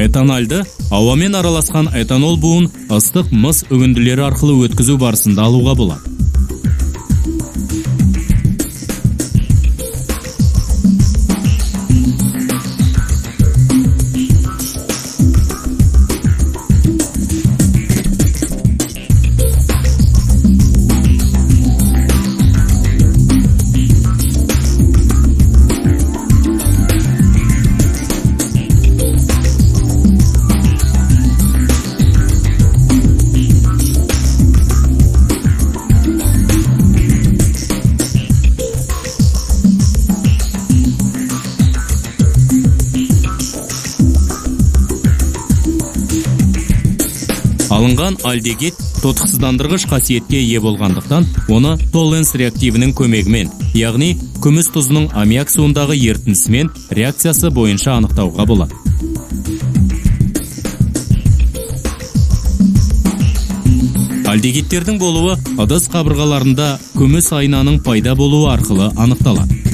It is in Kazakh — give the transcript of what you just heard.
Этанальды ауамен араласқан этанол буын ыстық мыс үгінділері арқылы өткізу барысында алуға болады. Алынған альдегид тотықсыздандырғыш қасиетке ие болғандықтан, оны Толленс реактивінің көмегімен, яғни күміс тұзының аммиак суындағы ерітіндісімен реакциясы бойынша анықтауға болады. Альдегидтердің болуы ыдыс қабырғаларында күміс айнаның пайда болуы арқылы анықталады.